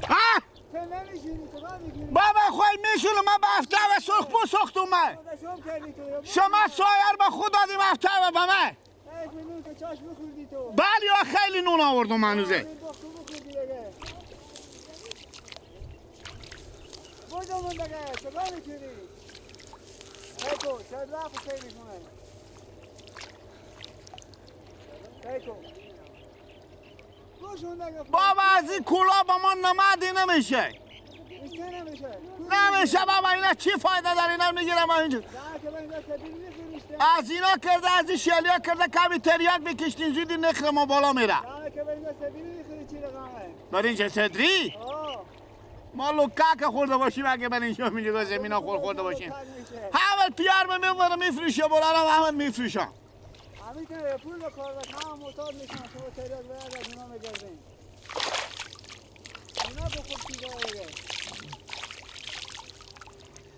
ها؟ بابا خوی میشونم من به هفته و سرخ پو ساختم من. شما سایر به خود دادیم هفته و به من. بله خیلی نون آوردم هنوزه. بابا از این کولا با ما نمدی نمیشه. نمیشه بابا اینا چی فایده داره؟ اینا میگیرم اینجا از اینا کرده از این شلیا کرده کمی تریاک میکشتین زودی نخر ما بالا میره. برینج صدری؟ ما لوکاک خورده باشیم اگه برینج میگه زمینا خور خورده باشیم. همه پیار میبره میفروشه برارم همه میفروشم. همین که پول به کار هم معتاد میشن شما تریاک باید از اونا میگردین. اینا به خود چیزا دیگه.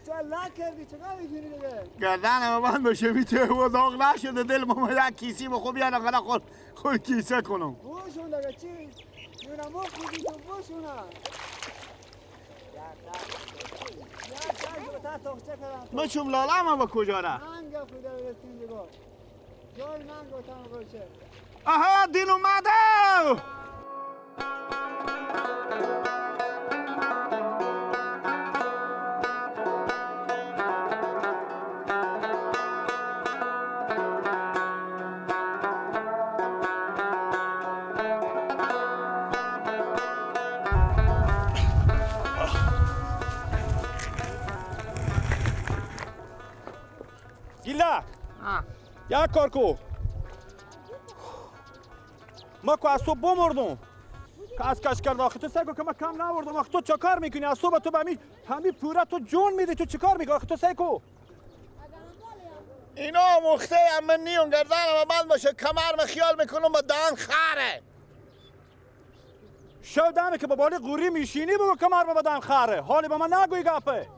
چه لک کردی چقدر میگیری دیگه؟ گردن من باشه میتونه و داغ نشده دل ما یک کیسی بخو بیان آقا خود کیسه کنم. بوشون دیگه چی؟ نونم بخوری تو بوشونه. مچم لالا ما با کجا را؟ آها دین اومده. یک کار کو ما که از صبح بمردم که از کش کرد آخه تو سر که ما کم نبردم. آخه تو چه کار میکنی از صبح؟ تو به همین پوره تو جون میدی، تو چه کار میکنی آخه تو سر کو؟ اینا مخته من نیون گردنم بند باشه کمرم خیال میکنم با دهن خره. شو دمه که با بالی قوری میشینی بگو کمر با دهن خره. حالی با من نگوی گپه.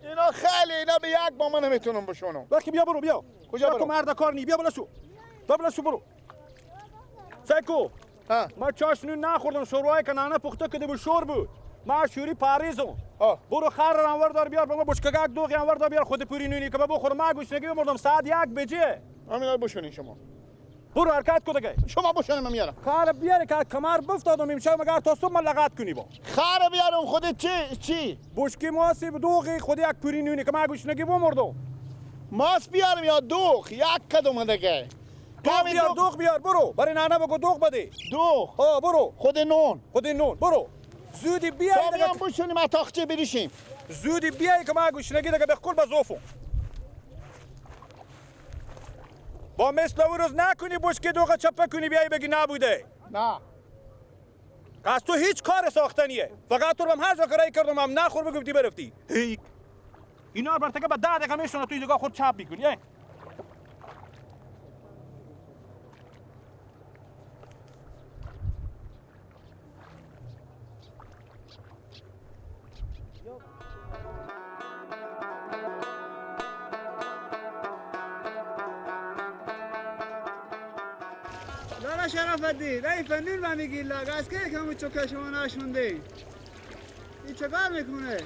اینا خیلی اینا به یک با من نمیتونم بشونم. وقتی بیا برو بیا. کجا برو؟ تو مرد کار نی بیا بالا شو. بیا شو برو. سکو. ما چاش نون نخوردم شوروای که نانه پخته کده بود شور بود. ما شوری پاریزم. برو خر رو انور دار بیار بابا بشکگک دوغ انور دار بیار خود پوری نونی که بخورم. ما گوشنگی بمردم ساعت 1 بجه. همینا بشونین شما. برو حرکت کو دیگه. شما بشونین من میارم. خر بیاره که کمر بفتادم امشب مگر تا صبح من لغت کنی با. خر بیارم خودت چی چی؟ بشکی ماسی دوغی خود یک پوری نونی که ما گوشنگی بمردم. ماس بیارم یا دوغ؟ یک کدوم دیگه. دوغ بیار دوغ بیار برو. برای نانا بگو دوغ بده. دوغ. ها برو. خود نون. خود نون برو. زودی بیای دیگه. تا بشونیم اتاقچه بریشیم. زودی بیای که ما گوشنگی دیگه به قول بزوفم. با مثل او روز نکنی بشکی دوغ چپه کنی بیای بگی نبوده. نه. از تو هیچ کار ساختنیه. فقط تو رو هم هر جا کرایی کردم هم نخور بگو بی برفتی. هیک. اینا رو برتگه با 10 دقیقه میشونه توی دیگه خود چپ میکنی. لالا شرافتی رای فنون من میگی لاغ از که همون چوکه شما نشونده این چه کار میکنه؟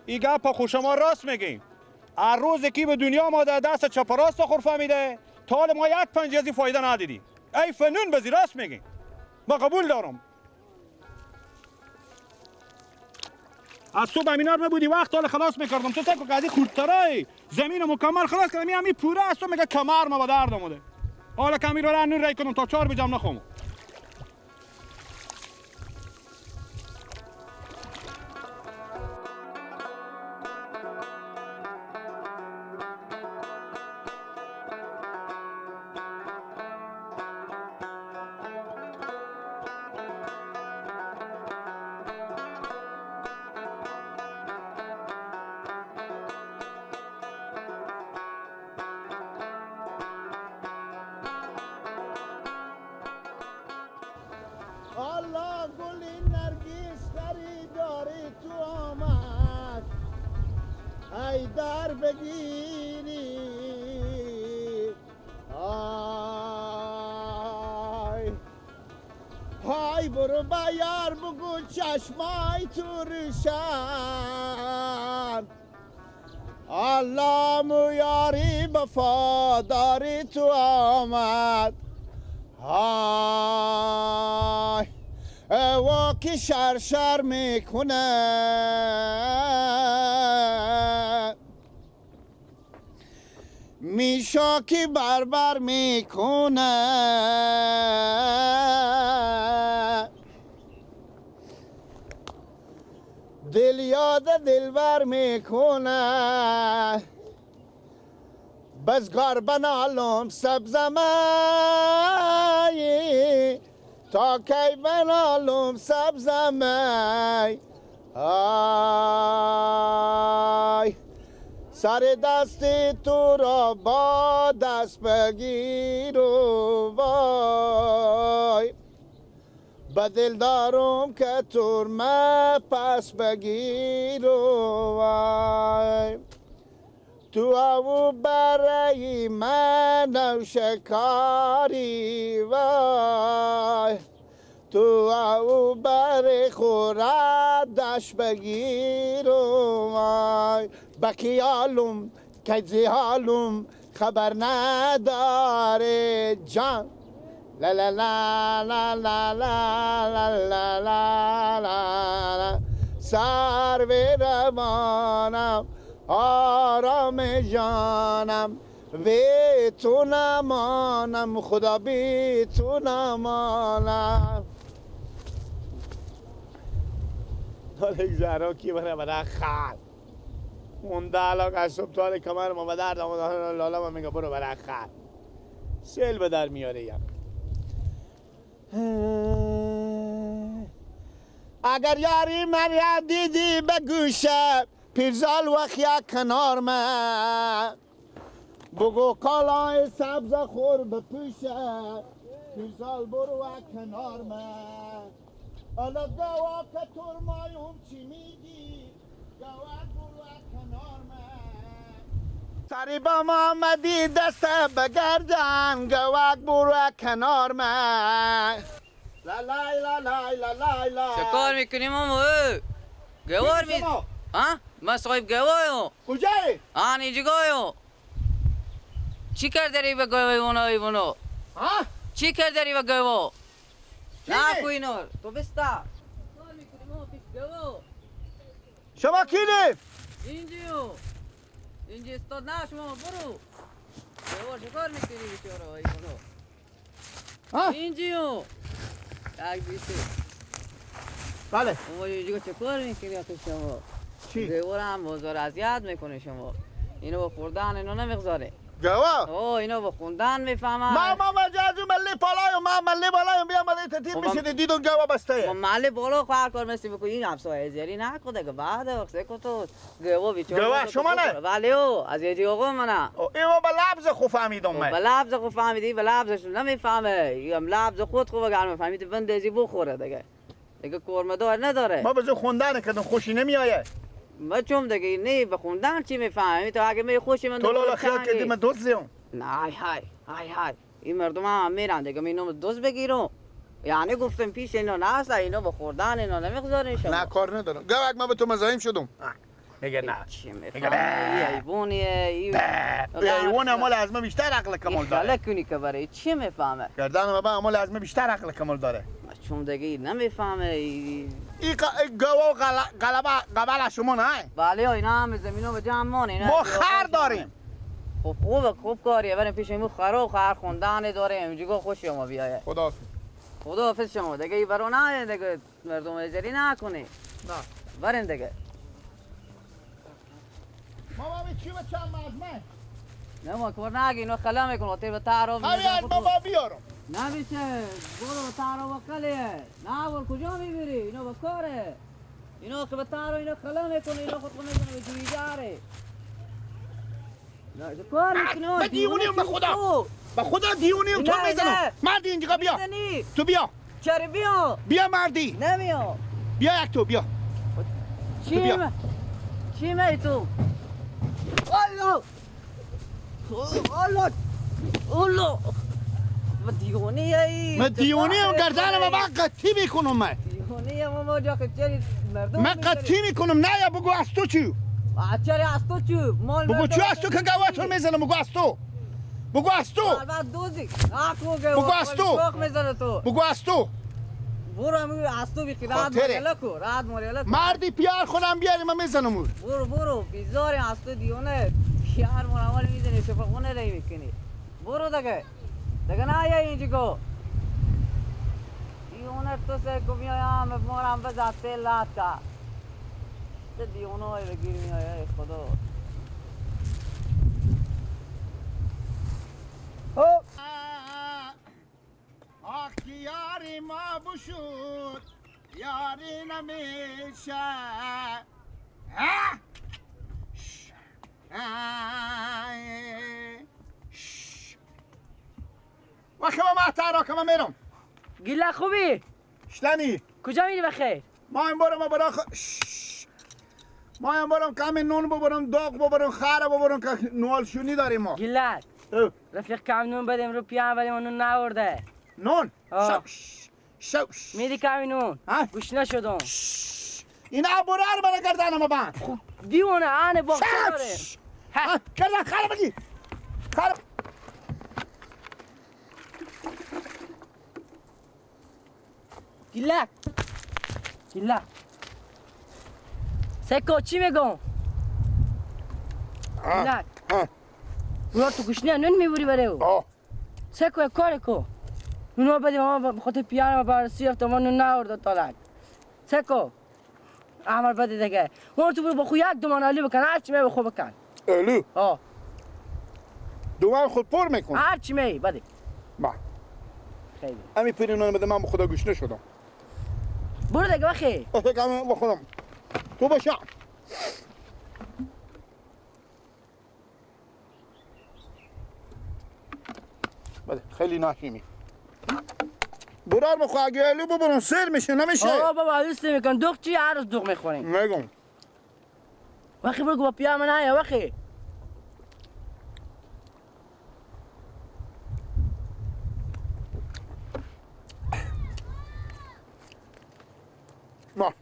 این گپ خو شما راست میگیم. هر روز کی به دنیا آمده دست چپ راست خور فهمیده تا حال ما یک پنجه از این فایده ندیدیم. ای فنون بزی راست میگیم. ما قبول دارم. از صبح همینا رو بودی وقت حال خلاص میکردم. تو سکو که از این خردترای زمین مکمل خلاص کردم. این همین پوره از تو میگه کمر ما به درد آمده. حالا کمی رو نون رای کنم تا 4 بجام نخوام. الله گل نرگس خریداری تو آمد ای در بگیری آی ها. برو با یار بگو چشمای تو روشن. الله مو یاری وفاداری تو آمد. های واکی شر شر میکنه، میشاکی بربر میکنه. دل یاد دلبر میکنه. بزگار بنالم سبزمه تا کی بنالم سبزمه. آی سر دست تو را با دست بگیر و وای، به دل دارم که تو ما پس بگیر و وای. تو او برای من او شکاری وای، تو او برای خوردش بگیر و وای. بکیالم که حالم خبر نداره جان. لا لا لا لا لا لا لا لا لا. سر روانم آرام جانم، بی تو نمانم خدا بی تو نمانم. داره زهرا کی بره برای خال مونده علاق از صبح تا کمر ما به درد آمده. لالا ما میگه برو برای خال سیل به در میاره. یم اگر یاری من را دیدی به گوشه پیرزال وخیا کنار من، بگو کالای سبز خور بپوشه پیرزال برو کنار من. الا گوا که ترمایم چی میگی گوا برو کنار من. سری با محمدی دست بگردن گواک برو کنار من. لا لا لا لا لا لا. چه کار میکنی ماما؟ گوار می ها؟ من صاحب گوایم. کجایی؟ آن اینجا گوایم. چی کار داری به گوای اونا ایوانو؟ ها؟ چی کار داری به گوا؟ نه کوینور تو بستا. کار میکنی ماما پیش گوا؟ شما کیلی؟ اینجا اینجا استاد نه شما برو. گوا چه کار میکنی بیچاره ایوانو؟ ها؟ اینجا یک بیسته. بله. اون اینجا چه کار میکنی آخه شما؟ چی؟ گوار هم بازار اذیت میکنه شما. اینو با خوردن اینو نمیگذاره. گوا؟ اوه اینو با خوندن میفهمم. ما مجازو ملی پالایم ما ملی بالایم بیا ملی تتیر میشدی دیدون گوا بسته. ما ملی بالا خواهر کار مثل بکن این همسایه زیری نکن دیگه بعد وقت کو تو گوا بیچاره. گوا شما نه؟ بله او از یه آقا منه. اینو با لفظ خو فهمیدم من. با لفظ خو فهمیدی با لفظش نمیفهمه. هم لفظ خود خو بگم فهمیدی بندازی بخوره دیگه. دیگه کورمدار نداره. ما بزو خوندن کدوم خوشی نمیآید. ما چون دیگه نه به خوندن چی میفهمی تو اگه می خوشی من تو لالا خیال کردی من دوست زیم. نه های های های های این مردم هم میرن دیگه می نام دوست بگیرم. یعنی گفتم پیش اینا نه اینا با خوردن اینا نمیگذارین شما. نه کار ندارم. گوک من به تو مزاحم شدم. میگه نه. چی میفهمی؟ حیوانیه. حیوان مال از من بیشتر عقل کمال داره. خاله کنی که برای چی میفهمه؟ گردن بابا مال از من بیشتر عقل کمال داره. چون دیگه نمیفهمه. این گوا غلبه قبل شما نه؟ بله اینا هم زمینو به جمع مان اینا. ما خر داریم. خب خوبه خوب کاریه بریم پیش اینو خرا و خر خوندن داره اینجا خوش شما بیایه. خدا خداحافظ شما دیگه ای برو نه دیگه مردم اجری نکنی. نه بریم دیگه. ماما چی به چند مزمه؟ نه ما کار نگی اینو خلا میکنه وقتی به تعارف همین بابا بیارم. نه بیچه برو به تعارف خلیه. نه بر کجا میبری؟ اینو به کاره. اینو که به تعارف اینو خلا میکنه اینو خود میکنه به جویداره. نه کار میکنه. به دیوونیم به خدا. به خدا دیوونیم تو میزنم. مردی اینجا بیا. تو بیا. چرا بیا؟ بیا مردی. نمیام. بیا یک تو بیا. چی بیا. چی می تو؟ الله الله الله دیوانه ای. من دیوانه ام گردنم من قطعی میکنم من. دیوانه ام ما جا که مردم. من قطعی میکنم نه یا بگو از تو چی؟ چرا از تو چی؟ مال بگو چی از تو که گواتون میزنم بگو از تو. بگو از تو. بگو از تو. بگو از تو. برو همون از تو بیخی راد ماریلا کو راد ماریلا کو. مردی پیار خودم بیاری من میزنم اون. برو برو بیزاری از تو دیونه پیار مرامال میزنی شفاخونه رای میکنی. برو دیگه دیگه نه آیا اینجا کو. دیونه تو سه کو میایم مورم بزاته لاتا. چه دیونه های بگیر میای خدا. آخ یاری ما بشود یاری نمیشه. وقتی ما ترا که من میرم. گیله خوبی؟ شلنی کجا میری بخیر؟ ما این برم برا ما این برم کمی نون ببرم داغ ببرم خره ببرم که نوالشونی داریم ما. گیله رفیق کم نون بدیم رو پیان بدیم نون نورده. نون شوش شوش میدی کمی نون؟ گوش نشدم. این ابرار برای گردنم بند. خوب دیوانه آن باغچه داره. ها گردن خره بگی خره. گیلک گیلک سکو چی میگم؟ گیلک برو تو گوشنه نون میبری برای او. سکو کار کو نونو بدیم ما بخاطر پیانو ما بررسی رفتم ما نون نورده تالک. سکو عمل بده دیگه ما تو برو بخو یک دومان علی بکن هر چی می بخو بکن. الو آه دومان خود پر میکن هر چی می بده. با خیلی امی پیری نون بده من به خدا گوش نشدم. برو دیگه بخی. بخی بخورم تو باشه. بده خیلی ناشیمی. برار بخو اگه الو ببرم سر میشه نمیشه. آه بابا دوست نمیکن دوغ چی هر روز دوغ میخوریم. میگم وقتی برو با پیا من آیا وقتی ما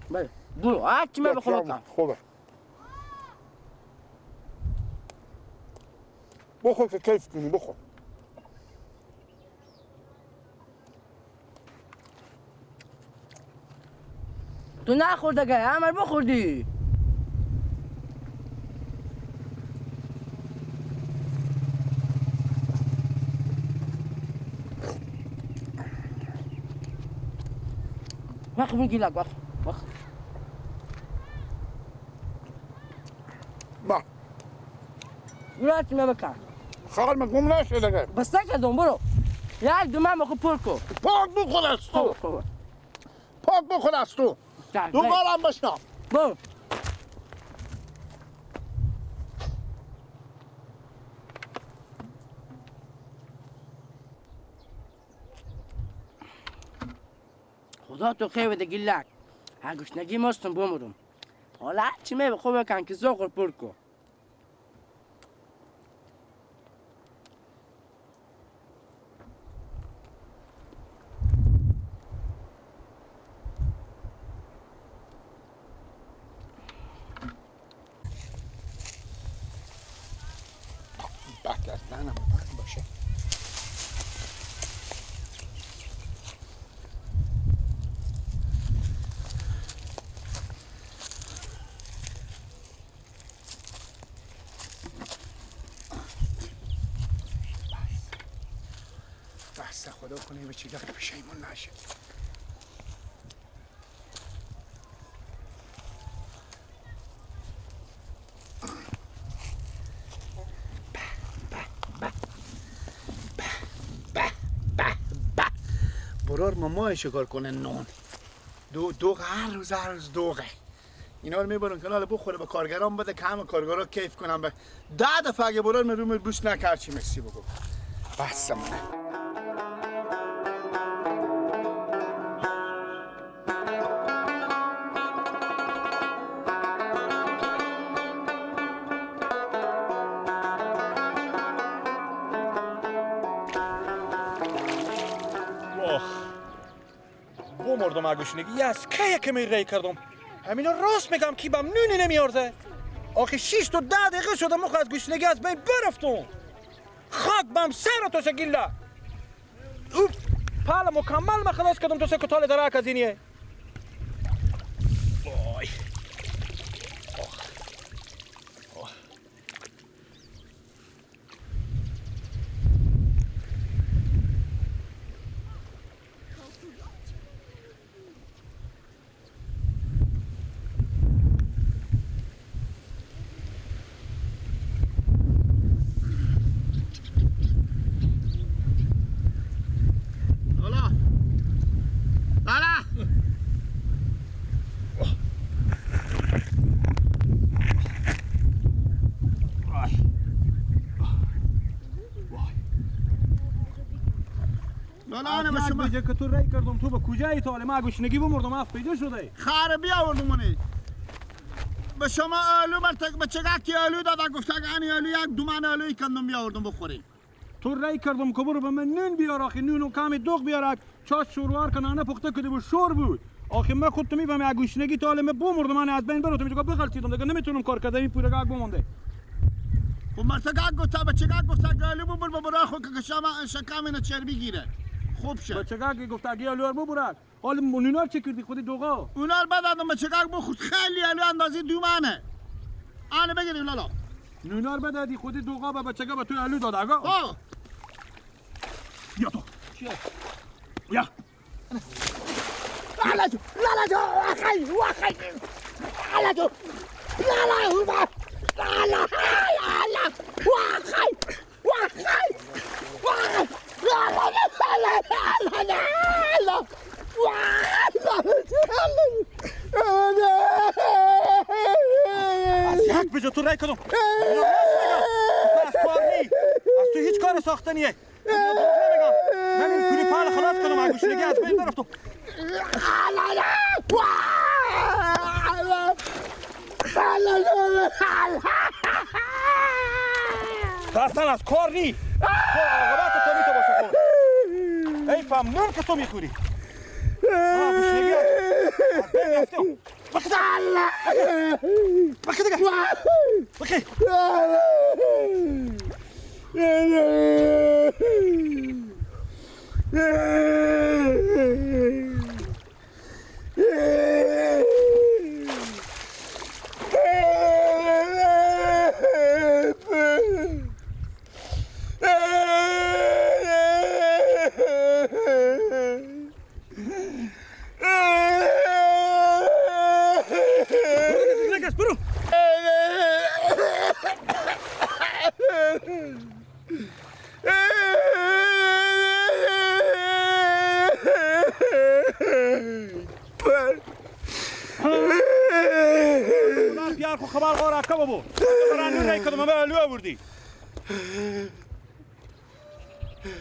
بله برو هر چی من بخور بکن. خوبه بخور که کیف کنی بخور. تو نخور دیگه عمر بخوردی. وقت میگی لگ وقت وقت با برو چی بکن. خال من گم نشه دیگه. بس نکردم برو یک دو من بخور پر کن. پاک بخور از تو. پاک بخور از تو. دوبارم بشنم. برو. خدا تو خیر بده گیلک. هر گشنگی ماستم بمرم. حالا چی می بخور بکن که زاغر پر کن. بگردنم بند باشه. بس خدا کنه به چیزا که پشیمون نشه. برار مامای شکار کنه نون دوغ هر روز هر روز دوغه. اینا رو میبرن کنال بخوره به کارگران بده که همه کارگرا کیف کنن. به 10 دفعه اگه برار می بوس نکرد چی مسی بگو. بس منه. بمردم اگوشنگی از که که می ری کردم همینا راست میگم کی بم نونی نمیارزه. آخه 6 تا 10 دقیقه شدم مخ از گوشنگی از بین برفتم. خاک بم سر تو شگیلا. او پال مکمل ما خلاص کردم تو سه کتال درک از اینیه. وای. لالا شما که تو رای کردم تو به کجایی تا حالا ما گشنگی بمردم اف پیدا شده خر بیاوردم منی به شما آلو مرتک به چگکی آلو دادا گفت اگه آلو یک دومن آلوی کندم بیاوردم بخوریم. تو رای کردم که برو به من نون بیار آخه نون و کمی دوغ بیار چاش شوروار کنانه پخته کده بود شور بود. آخه من خودت میفهمی از گشنگی تا حالا من بمردم من از بین برم تو میگه بغلتیدم دیگه نمیتونم کار کردم این پورگاک بمونده. خب مرتک گفت به چگک گفت آلو ببر ببر خو که شما شکم اینا چربی گیره. خوب شد. بچگک گفت اگه آلو ببرک. حالا اونا چه کردی خودی دوغا؟ اونا رو بدادم بچگک بخورد خیلی آلو اندازه دومنه. آنه بگیریم لالا. نونا رو بدادی خودی دوغا به بچگک به تو آلو داد آقا. آه. یا تو. چیه؟ یا. لالا جو لالا جو واخی واخی. لالا جو لالا لالا لالا واخی واخی واخی. لا لا لا لا لا لا از یک بجا تو رای کدوم از کار نی از تو هیچ کار ساختنیه من این پوری پال خلاص کنم از گوشنگی از بین برفتم. اصلا از کار نی عاقبت تو میتو باشه خود ای فهمون که تو میخوری. آه گوشنگی از بین رفتم. بخی دیگه بخی. برو. بیار خو خبر غور اکا بابو برانو رای کدوم ما الو آوردی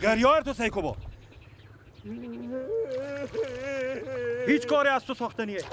گریار تو سیکو با هیچ کاری از تو ساختنیه.